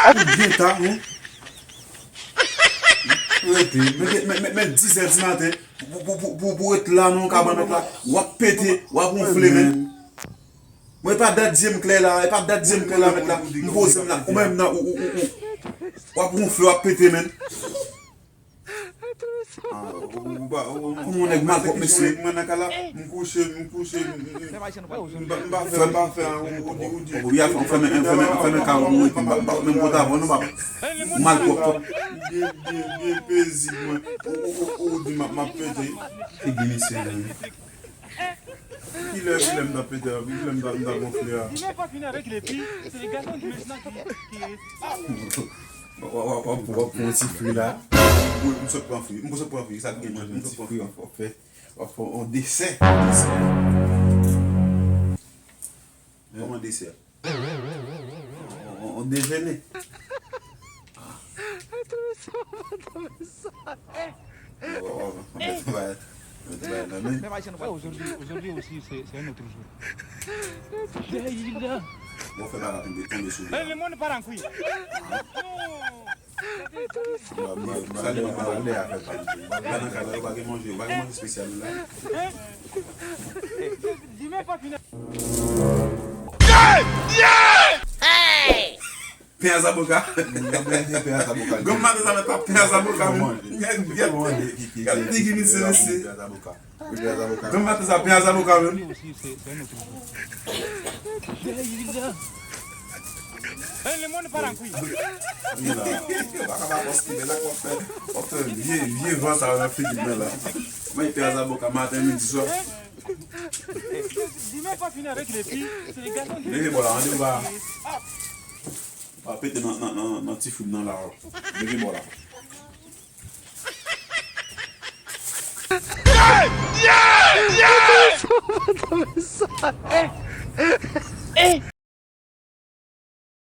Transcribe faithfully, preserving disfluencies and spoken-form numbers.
Ou byen ta, wi. Rete, men, men, men, men dizè di maten, pou, pou, pou, pou, pou ret la nan yon kabann la, w ap pete, w ap wonfle, men. Mwen, e pa dat zye m klè la, e pa dat zye m klè la, mèt la, m poze m la, ou menm nan, ou, ou, ou, ou. W ap wonfle, w ap pete, men. Ah, ou, ou, ou pa, ou, ou, kòman yon nèg malpwòp, mesye? Mwen nan kay la, m kouche, m kouche, m, m, m pa, m pa fè, m pa fè, ou, ou di, ou di. Ou di, ou fèmen, ou fèmen, ou fèmen kay ou, ou rete, m pa, m pa menm konn avè w, non, papa. Ou malpwòp twòp. Byen, byen, byen pezib, mwen. Ou, ou, ou, ou di m ap, m ap pete. Figi mesye, men. Kilè, kilè m t ap pete a, kilè m t ap, m t ap gonfle a? Dis-moi pas fini avec les filles, c'est les garçons du maintenant qui, qui... W ap, w ap, w ap, w ap pran ti fri la. Wi, m sot pran fri, m sot pran fri, sa k gen, m sot pran fri. W ap, w ap fè, w ap fè yon desè. Desè. Kòman desè? On, on déjeuner. Aujourd'hui, aujourd'hui aussi, c'est, c'est un autre jour. Bon, fè bagay tonbe, tonbe sou li. Le monde part en couille. Sa li pa pale a fè pa. Ba nan kay la, yo pa gen manje, yo pa gen manje espesyal la. Pen a zaboka. Granm maten sa mèt pa pen a zaboka, men. Gad, gad. Gad figi misye, mesye. Granm maten sa pen a zaboka, men. Hey, le monde part en couille. Li la. Baka pa pòs ki la, w ap fè, w ap fè vye, vye van sa yo nan figi mwen la. Mwen pen a zaboka maten, midi, swa. Dis-moi pas fini avec les filles, c'est les garçons qui... Leve bò la, an de bò. Pa pete nan, nan, nan, nan ti foud nan la. Leve bò la.